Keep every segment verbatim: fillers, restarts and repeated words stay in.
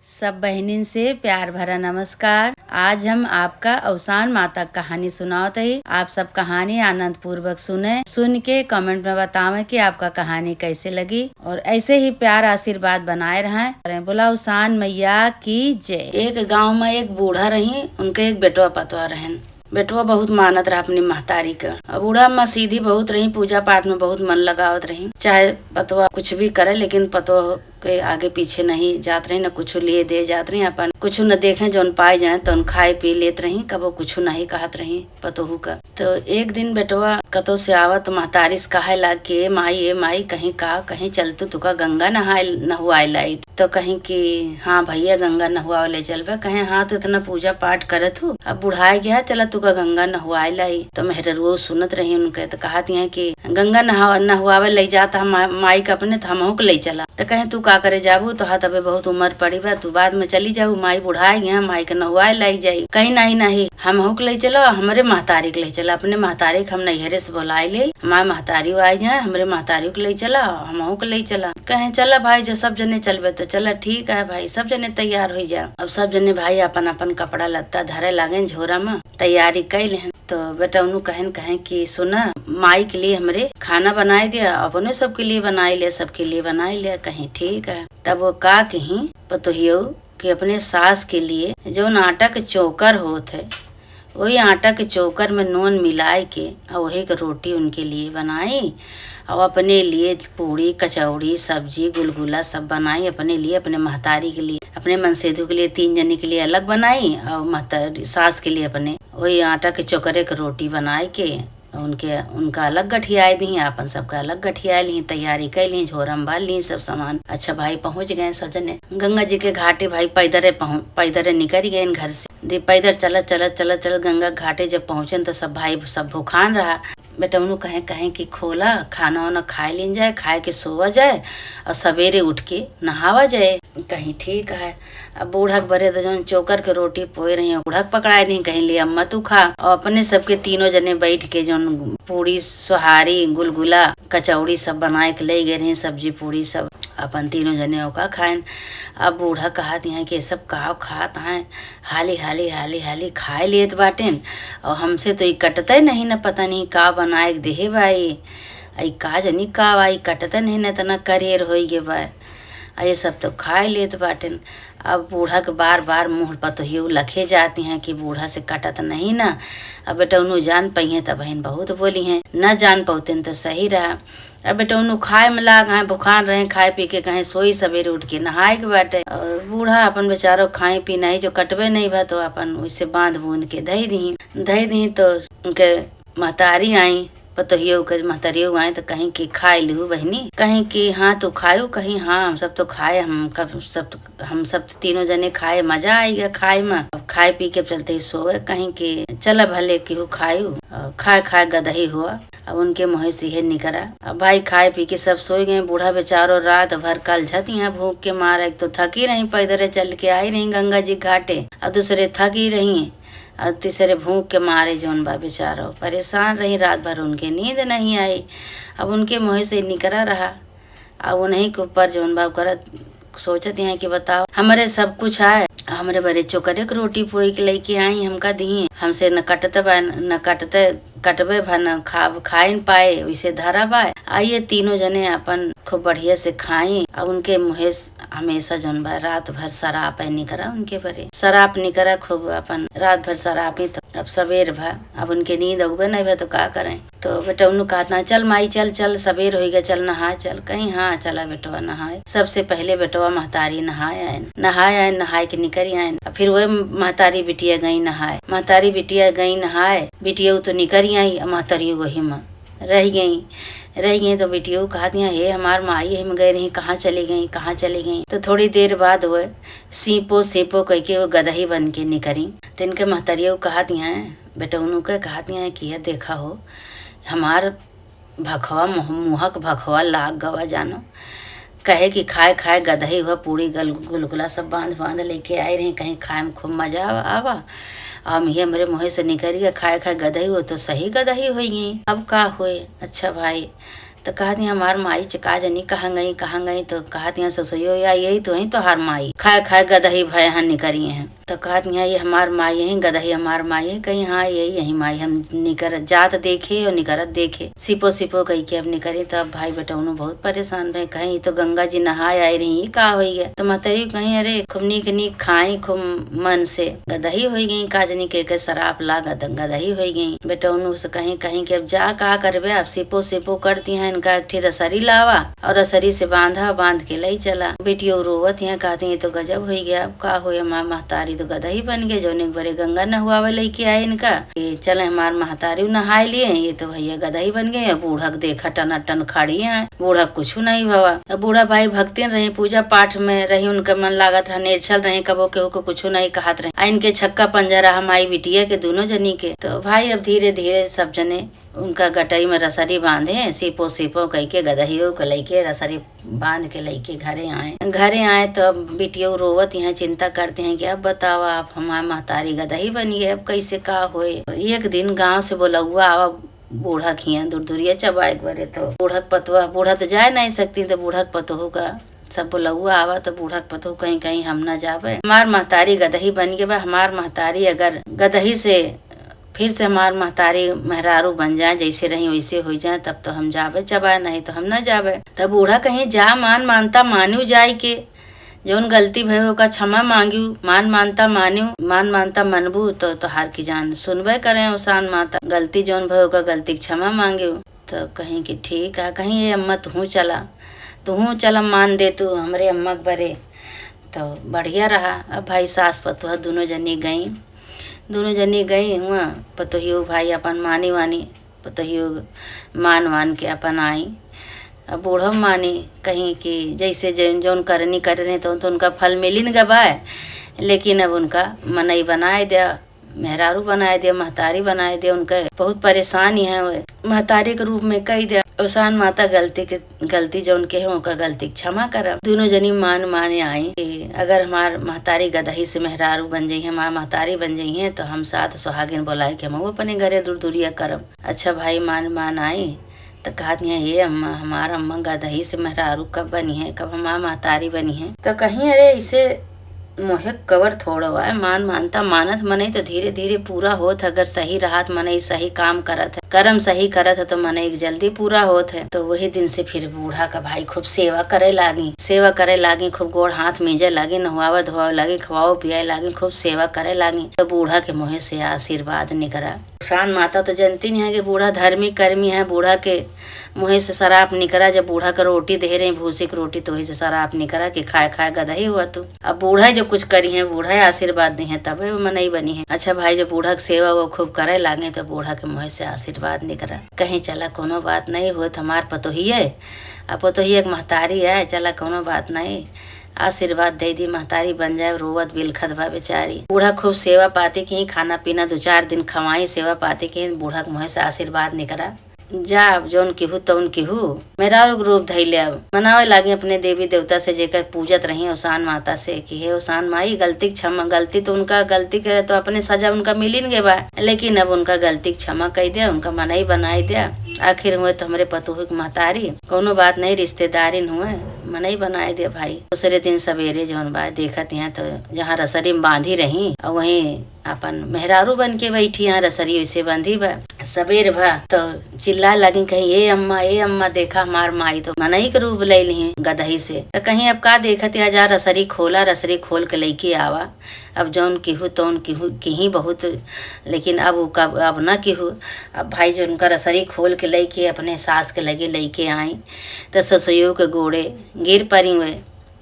सब बहिनिन से प्यार भरा नमस्कार। आज हम आपका अवसान माता क कहानी सुनावत हई। आप सब कहानी आनंद पूर्वक सुने, सुन के comment में बतावें कि आपका कहानी कैसे लगी और ऐसे ही प्यार आशीर्वाद बनाए रहें। बोला अवसान मैया की जय। एक गाँव में एक बूढ़ा रही, उनके एक बेटवा पतवा रहन। बेटवा बहुत मानत रहा अपनी महतारी क। अब बूढ़ा अम्मा सीधी बहुत रही, पूजा पाठ में बहुत मन लगावत रही। चाहे पतवा कुछ भी करे, लेकिन पतोह के आगे पीछे नहीं जात रही, न कुछ लिए दे जात रही। अपन कुछ न देखे, जौन पाए जाए तौन खाए पी लेत रही, कबो कुछ नहीं कहत रही पतोहू का। तो एक दिन बेटवा कतो से आवत, महतारी से कहे लाग के, "ए माई, ए माई, कहीं का, कहीं चलतू, तुका गंगा नहाए, नहुआए लाई।" तो कहीं कि, "हाँ भैया, गंगा नहुआए ले चलबे।" कहे, "हाँ, तू इतना पूजा पाठ करत हूँ, अब बुढ़ाए गया, चला तुका गंगा नहुआए लाई।" तो मेहररुओ सुनत रही उनके, तो कहत हैं कि, "गंगा नहा-, नहुआवे ले जात हम मा-, माई के अपने, तो हमहू के ले चला।" तो कहे, "तू का करे जाबू, तोहार तबे बहुत उम्र पड़ी बा, तू बाद में चली जाऊ, माई बुढ़ाए गया, माई के नहुआए लाई जाई।" कहीं, "नहीं, नहीं, हमहू के ले चला, हमरे महतारी के ले चला, अपने महतारी के हम नैहरे से बोलाए ले, हमार महतारी आई जाए, हमरे महतारी के ले चला, हमहू के ले चला।" कहे, "चला भाई, जो सब जने चलबे तो चला।" "ठीक है भाई।" सब जने तैयार हो जा। अब सब जने भाई अपन अपन कपड़ा लत्ता धरे लागे झोरा में, तैयारी कैले हैं। तो बेटौनू कहन, कहें कि, "सुना, माई के लिए हमरे खाना बनाए दिया, अपने सबके लिए बनाए ले, सबके लिए बनाए ले।" कहीं, "ठीक है।" तब वो का कहीं पतोहियो कि अपने सास के लिए जौन आटा के चोकर होत है, वही आटा के चोकर में नून मिलाए के और वही के रोटी उनके लिए बनाई और अपने लिए पूड़ी, कचौड़ी, सब्जी, गुलगुला सब बनाई अपने लिए, अपने महतारी के लिए, अपने मनसेधु के लिए, तीन जने के लिए अलग बनाई और महतारी, सास के लिए अपने वही आटा के चोकरे के रोटी बनाए के उनके, उनका अलग गठियाए दी, आपन सबका अलग गठियाए ली, तैयारी कैली, झोरम भर ली सब सामान। अच्छा भाई, पहुँच गए सब जने गंगा जी के घाटे। भाई पैदरे पहुँ-, पैदरे निकल गए घर से। दे पैदर चलत, चलत, चलत, चलत गंगा घाटे जब पहुँचन तो सब भाई सब भूखान रहा। बेटौनू कहें, कहें कि, "खोला, खाना वाना खाए लीन जाए, खाए के सोवा जाए और सवेरे उठ के नहावा जाए।" कहीं, "ठीक है।" अब बूढ़ा के बरे तो जौन चोकर के रोटी पोए रही, बूढ़ा के पकड़ाए दी, कहीं, "ले अम्मा तू खा।" और अपने सबके तीनों जने बैठ के जौन पूड़ी, सोहारी, गुलगुला, कचौड़ी सब बनाए के ले गए रही, सब्जी पूड़ी सब अपन तीनों जने ओका खाएन। अब बूढ़ा कहत हैं कि, "ये सब का खात हैं, हाली हाली हाली हाली खाए लेत बाटेन और हमसे तो ई कटते नहीं न, पता नहीं का बनाए के देहे बा ई, ई का जनी का बा, ई कटते नहीं न, इतना करेर होई गे बा।" आ ये सब तो खाए लेत बाटेन। अब बूढ़ा के बार बार मुँह पतोहियो लखे जाती हैं कि बूढ़ा से कटत नहीं ना। अब बेटौनू जान पइहें तब बहिन बहुत बोली हैं, न जान पौतेन तो सही रहा। अब बेटौनू खाए में लाग हैं, भुखान रहे, खाए पी के कहें सोई, सवेरे उठ के नहाए के बाटे। और बूढ़ा अपन बेचारो खाए पी नहीं, जो कटबे नहीं भा तो अपन वैसे बांध बूंद के धई दी, धई दी तो उनके महतारी आई, पतोहियो के महतारियो आई तो कहीं कि, "खाए लिहू बहिनी?" कहीं कि, "हाँ, तू खायू?" कहीं, "हाँ, हम सब तो खाए, हम कब सब तो, हम सब तीनों जने खाए, मजा आई गया खाए में।" अब खाए पी के चलते ही सोवे, कहीं कि, "चला भले केहू खायू, और खाए खाए गदही हुआ।" अब उनके मुँहे से इहे निकरा। अब भाई खाए पी के सब सोई गए। बूढ़ा बेचारो रात भर कलझत यहाँ भूख के मारे, एक तो थकी रही पैदरे चल के आई रही गंगा जी घाटे, और दूसरे थकी रही और तीसरे भूख के मारे जौन बा बेचारो परेशान रही, रात भर उनके नींद नहीं आई। अब उनके मुँह से निकरा रहा, अब उन्हीं के ऊपर जौन बा ओकरा सोचत हैं कि बताओ, हमरे सब कुछ आए, हमरे बरे चोकरे के रोटी पोई के लेके आई, हमका दी, हमसे न कटत बा, न कटते, कटबे भा न खा, खाइन पाए, वैसे धरा बा। आ ये तीनों जने अपन खूब बढ़िया से खाई। अब उनके मुँहे से हमेशा जौन बा रात भर शराब है निकरा उनके बरे, शराब निकरा खूब अपन रात भर शराब ही। तो अब सवेर भा, अब उनके नींद अउबे नहीं भा तो का करें। तो बेटौनू कहत ना, "चल माई, चल, चल, सबेर होइ गया, चल नहाए चल।" कहीं, "हाँ, चला बेटवा नहाए।" सबसे पहले बेटवा महतारी नहाए आएन, नहाए आएन, नहाए के निकरी आएन। अब फिर वह महतारी बिटिया गई नहाए, महतारी बिटिया गई नहाए, बिटिया तो निकरी आई, महतारी वही में रह गई, रह गई। तो बिटिया कहत हैं, "हे हमार माई, हम गए रही, कहाँ चली गई, कहाँ चली गई?" तो थोड़ी देर बाद वह सीपो सीपो कह के वो गदही बन के निकरी। तो इनके महतरिया कहत हैं, बेटौनू के कहत हैं कि, "ये देखा हो, हमार भखवा, मुँह-, मुँहक भखवा लाग गवा जानो। कहे कि खाए खाए गदही हुआ, पूड़ी गल-, गुलगुला सब बांध बांध लेके आई रही, कहीं खाए में खूब मजा आवा, आवा। हम ये हमरे मुँहे से निकल गया, खाए खाए गदही हुआ, तो सही गदही हुई है। अब का हुए?" अच्छा भाई, तो कहत हैं, "हमार माई च-, का जनी कहाँ गई, कहाँ गई?" तो कहत हैं, "ससुइयो या यही तो हैं तोहार माई, खाए खाए गदही भय हैं निकरी हैं।" तो कहत हैं, "ये हमार माई है, गदही हमार माई है।" कहीं, "हाँ, यही, यही माई, हम निकर जात देखे और निकरत देखे।" सिपो सिपो कही के अब निकरी, तो अब भाई बेटौनो बहुत परेशान भए, कहीं, "ये तो गंगा जी नहाए आए रही, ये का होई गया?" तो महतरी कहीं, "अरे, खूब नीक नीक खाई, खूब मन से, गदही होई गई, का जनी के, के शराब ला गद-, गदही होई गई।" बेटौनो से कहीं, कहीं कि अब जा का करबे, अब सिपो सिपो कर दिया इनका, एक ठे रसरी लावा और रसरी से बांधा, बांध के लई चला। बेटियो रोवत हैं, कहती, "ये तो गजब होई गया, अब का होए, हमार महतारी तो गदही बन गए, जौन एक बरे गंगा नहवावे लइके आए इनका, ये चले हमार महतारी नहाए लिए, ये तो भैया गदही बन गए।" बूढ़ा के देखा टनाटन खड़ी हैं, बूढ़ा कुछ नहीं भवा। अब बूढ़ा भाई भक्तिन रही, पूजा पाठ में रही, उनका मन लागत रहा, नेरछल रही, कबो केहू को कुछ नहीं कहत रही। आ इनके छक्का पंजरा हम आई बिटिया के दोनों जनी के। तो भाई अब धीरे धीरे सब जने उनका गटई में रसरी बांधे, सीपो सीपो कई के गदहियो के लइके रसरी बांध के लइके घरे आए। घरे आए तो अब बिटियो रोवत हैं, चिंता करते हैं कि अब बतावा, आप हमार महतारी गदही बन गए, अब कैसे का होए। एक दिन गांव से बोलौआ आवा, बूढ़ा खिया दूर दूरिया चबाए के बरे, तो बूढ़क पतोह, बूढ़ा तो जाए नहीं सकती, तो बूढ़क पतोह का सब बोलौआ आवा, तो बूढ़क पतोह कहीं, "कहीं हम ना जाबे, हमार महतारी गदही बन गए बा, हमार महतारी अगर गदही से फिर से हमार महतारी मेहरारू बन जाए, जैसे रही वैसे हो जाए, तब तो हम जाबे चबाए, नहीं तो हम ना जाबे।" तब बूढ़ा कहीं, "जा मान मानता मान्यू जाए के, जौन गलती भय ओका क्षमा मांग्यू, मान मानता मान्यू, मान मानता मनबू तो तोहार की जान सुनबे करें, ओसान माता गलती जौन भय ओका गलती के क्षमा मांग्यू।" तो कहीं कि ठीक है, कहीं, "ये अम्मा तुहूँ चला, तुहूँ चला, मान दे तू हमरे अम्मा के बरे।" तो बढ़िया रहा। अब भाई सास पतोह दोनों जनी गई, दोनों जनी गई हुआ, पतोहियो भाई अपन मानी वानी, पतोहियो मान वान के अपन आई। अब बूढ़ो मानी कहीं कि जैसे जौन, जौन करनी करनी तो, तो उनका फल मिलिन गबाए, लेकिन अब उनका मनई बनाए दिया, मेहरारू बनाए दिया, महतारी बनाए दिया, उनके बहुत परेशानी है, वे महतारी के रूप में कही दिया। ओसान माता गलती के, गलती जौन के है, उनका गलती के क्षमा करब। दोनों जनी मान माने आई कि अगर हमार महतारी गदही से मेहरारू बन जाई है, हमार महतारी बन जाई है, तो हम सात सुहागिन बोलाए के हम अपने घरे दूर दूरिया करब। अच्छा भाई मान मान आई, तो कहत हैं, "हे अम्मा, हमार अम्मा गदही से मेहरारू कब बनी है, कब हमार महतारी बनी है?" तो कहीं, "अरे, इसे मोहे कवर थोड़ो आए, मान मानता मानत मनई तो धीरे धीरे पूरा होत है, अगर सही रहत मनई सही काम करत है, कर्म सही करत है, तो मनई के जल्दी पूरा होत है।" तो वही दिन से फिर बूढ़ा का भाई खूब सेवा करे लागी, सेवा करे लागी, खूब गोड़ हाथ मीजे लागी, नहवावे धोवावे लागी, खवावे पियाए लागी, खूब सेवा करे लागी। तो बूढ़ा के मुँहे से आशीर्वाद निकरा। ओसान माता तो जनती नहीं है कि बूढ़ा धर्मी कर्मी है, बूढ़ा के मुँहे से सराप निकरा। जब बूढ़ा के रोटी दे रही, भूसी के रोटी, तो वही से सराप निकरा कि खाए खाए गदही हुआ तू। अब बूढ़ा जो कुछ करी है, बूढ़ा आशीर्वाद दी है, तबे वो मनई बनी है। अच्छा भाई, जब बूढ़ा के सेवा वो खूब करे लागे, तो बूढ़ा के मुँहे से आशीर्वाद निकरा, कहीं, "चला, कोनो बात नहीं होत, हमार पतोहिए, आ पतोहिए के महतारी है, चला, कोनो बात नहीं।" आशीर्वाद दे दी, महतारी बन जाए, रोवत बिलखत बा बेचारी। बूढ़ा खूब सेवा पाती की, खाना पीना दो चार दिन खवाई, सेवा पाती की, बूढ़ा के मुँहे से आशीर्वाद निकरा, "जा, अब जौन किहू तौन किहू, मेहरारू के रूप धइले।" अब मनावे लागी अपने देवी देवता से, जेकर पूजत रही ओसान माता से, कि "हे ओसान माई, गलती के क्षमा, गलती तो उनका, गलती के तो अपने सजा उनका मिलिन गए बा, लेकिन अब उनका गलती के क्षमा कई दे, उनका मनई बनाई दे। आखिर हुए तो हमरे पतोहू के महतारी, कोनो बात नहीं, रिश्तेदारिन हुए, मनई बनाई दे भाई।" दूसरे दिन सवेरे जौन बा, देखत हैं तो जहाँ रसरी में बांधी रही, और वहीं अपन मेहरारू बन के बैठी हैं, रसरी वैसे बंधी बा। सबेर भा तो चिल्लाए लागी, कहीं, "ए अम्मा, ए अम्मा, देखा हमार माई तो मनई के रूप ले ली गदही से।" तो कहीं, "अब का देखत या, जा रसरी खोला, रसरी खोल के लइके आवा।" अब जौन किहू तौन किहू किही बहुत, लेकिन अब उ कब, अब ना किहू। अब भाई जो उनका रसरी खोल के लइके अपने सास के लगे लइके आई, तो ससुइयो के गोड़े गिर पड़ी हुए।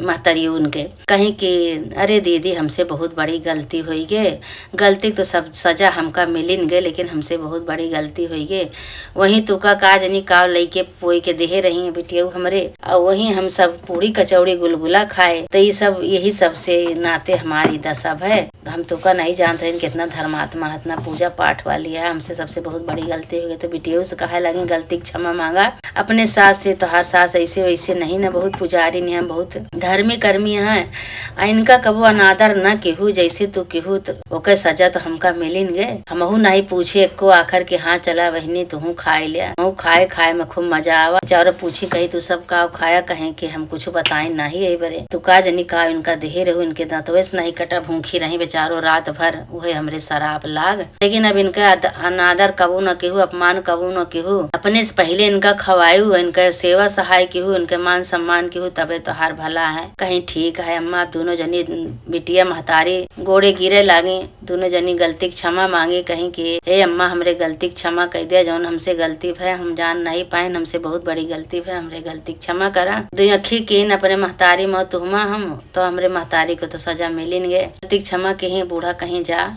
महतरियो उनके कहीं कि, "अरे दीदी, हमसे बहुत बड़ी गलती होई गे, गलती तो सब सजा हमका मिलिन गे, लेकिन हमसे बहुत बड़ी गलती होई गे। वहीं तुका का जनी का लइके पोई के देहे रही बिटियऊ हमरे, और वहीं हम सब पूरी कचौड़ी गुलगुला खाए, तो ई सब, यही सब से नाते हमारी दशा है। हम तुका नहीं जानत रही कितना धर्मात्मा, इतना पूजा पाठ वाली है, हमसे सबसे बहुत बड़ी गलती हो गई।" तो बिटियऊ से कहे लगी, "गलती के क्षमा मांगा अपने सास से, तोहार सास ऐसे वैसे नहीं ना, बहुत पुजारी नहीं, हम बहुत धर्मी कर्मी हैं, आ इनका कबो अनादर न केहू, जैसे तू केहू तो ओके सजा तो हमका मिलिन गे। हमहू नहीं पूछे एको आखर कि हाँ चला बहिनी तुहू खाए लिया। हमहू खाए, खाए में खूब मजा आवा। बेचारो पूछी कही तू सब का खाया, कहें कि हम कुछ बताए नहीं यही बरे। तू का जनी का इनका देहे रहू, इनके दांतवे से नहीं कटा, भूखी रही बेचारो रात भर, उहे हमरे सराप लाग। लेकिन अब इनका अद-, अनादर कबो न केहू, अपमान कबो न केहू। अपने से पहिले इनका खवायू, इनका सेवा सहाय केहू, इनके मान सम्मान केहू, तबे तोहार भला है। कहीं ठीक है अम्मा, अब दोनों जनी बिटिया महतारी गोड़े गिरे लागी, दोनों जनी गलती के क्षमा मांगी, कहीं कि हे अम्मा हमरे गलती के क्षमा कई दे, जौन हमसे गलती भय हम जान नहीं पाइन, हमसे बहुत बड़ी गलती भय, हमरे गलती के क्षमा करा। दुई अखी कीन अपने महतारी मौ तुहमा हम, तो हमरे महतारी को तो सजा मिलिन गे। गलती के क्षमा कहीं बूढ़ा कहीं जा,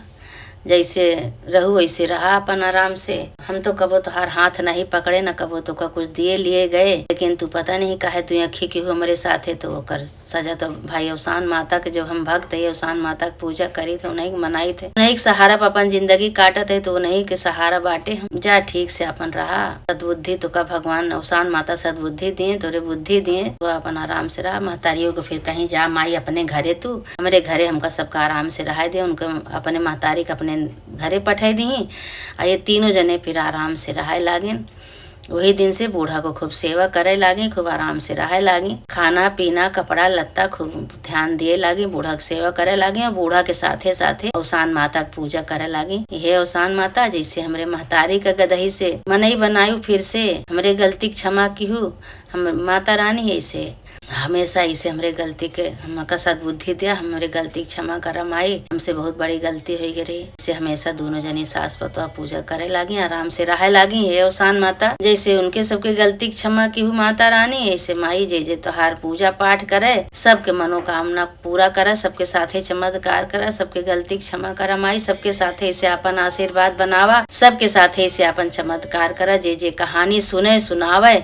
जैसे रहू वैसे रहा अपन आराम से। हम तो कबो तोहार हाथ नहीं पकड़े, न कबो तोका कुछ दिए लिए गए, लेकिन तू पता नहीं काहे तू अखी केहू हमरे साथे तो ओकर सजा तो भाई अवसान माता के, जो हम भक्त है अवसान माता के पूजा करी थे, उन्हीं के मनाई थे, उन्हीं के सहारा पर अपन जिंदगी काटत है, तो उन्हीं के सहारा बाटे हम। जा ठीक से अपन रहा, सद्बुद्धि तोका भगवान अवसान माता सद्बुद्धि दिए, तोरे बुद्धि दिए, तो अपन आराम से रहा। महतारियों को फिर कहीं जा माई अपने घरे, तू हमरे घरे हमका सबका आराम से रहा दे, उनके अपने महतारी के अपने घरे पठाई दी। आ ये तीनों जने फिर आराम से रहे लागिन। वही दिन से बूढ़ा को खूब सेवा करे लागी, खूब आराम से रहे लागी। खाना पीना, कपड़ा लत्ता खूब ध्यान दिए लागी, बूढ़ा के सेवा करे लागी और बूढ़ा के साथे साथे अवसान माता के पूजा करे लागी। हे अवसान माता, जैसे हमरे महतारी के गदही से मनई बनायु फिर से, हमरे गलती के क्षमा किहू, हम माता रानी ऐसे हमेशा इसे हमरे गलती के, हमका सद्बुद्धि दिया, हमरे गलती के क्षमा करा माई, हमसे बहुत बड़ी गलती हो गई रही। इसे हमेशा दोनों जनी सास पतोह पूजा करे लागी, आराम से रहे लागी। हे अवसान माता, जैसे उनके सबके गलती के क्षमा किहू माता रानी, ऐसे माई जे जे तोहार पूजा पाठ करे, सबके मनोकामना पूरा करा, सबके साथे चमत्कार करा, सबके गलती के क्षमा करा माई, सबके साथे इसे अपन आशीर्वाद बनावा, सबके साथे इसे अपन चमत्कार करा। जे जे कहानी सुने सुनावे,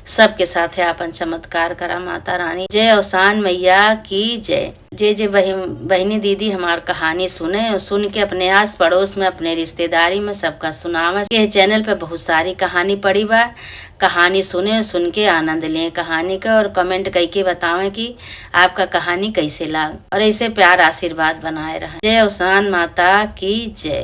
सबके साथे आपन चमत्कार करा माता रानी। जय अवसान मैया की जय। जे जे बहिन, बहिनी दीदी हमार कहानी सुने और सुन के अपने आस पड़ोस में, अपने रिश्तेदारी में सबका सुनावे। यह चैनल पे बहुत सारी कहानी पड़ी बा। कहानी सुने और सुन के आनंद लें कहानी का और comment कई के बतावें कि आपका कहानी कैसे लाग और ऐसे प्यार आशीर्वाद बनाए रहें। जय अवसान माता की जय।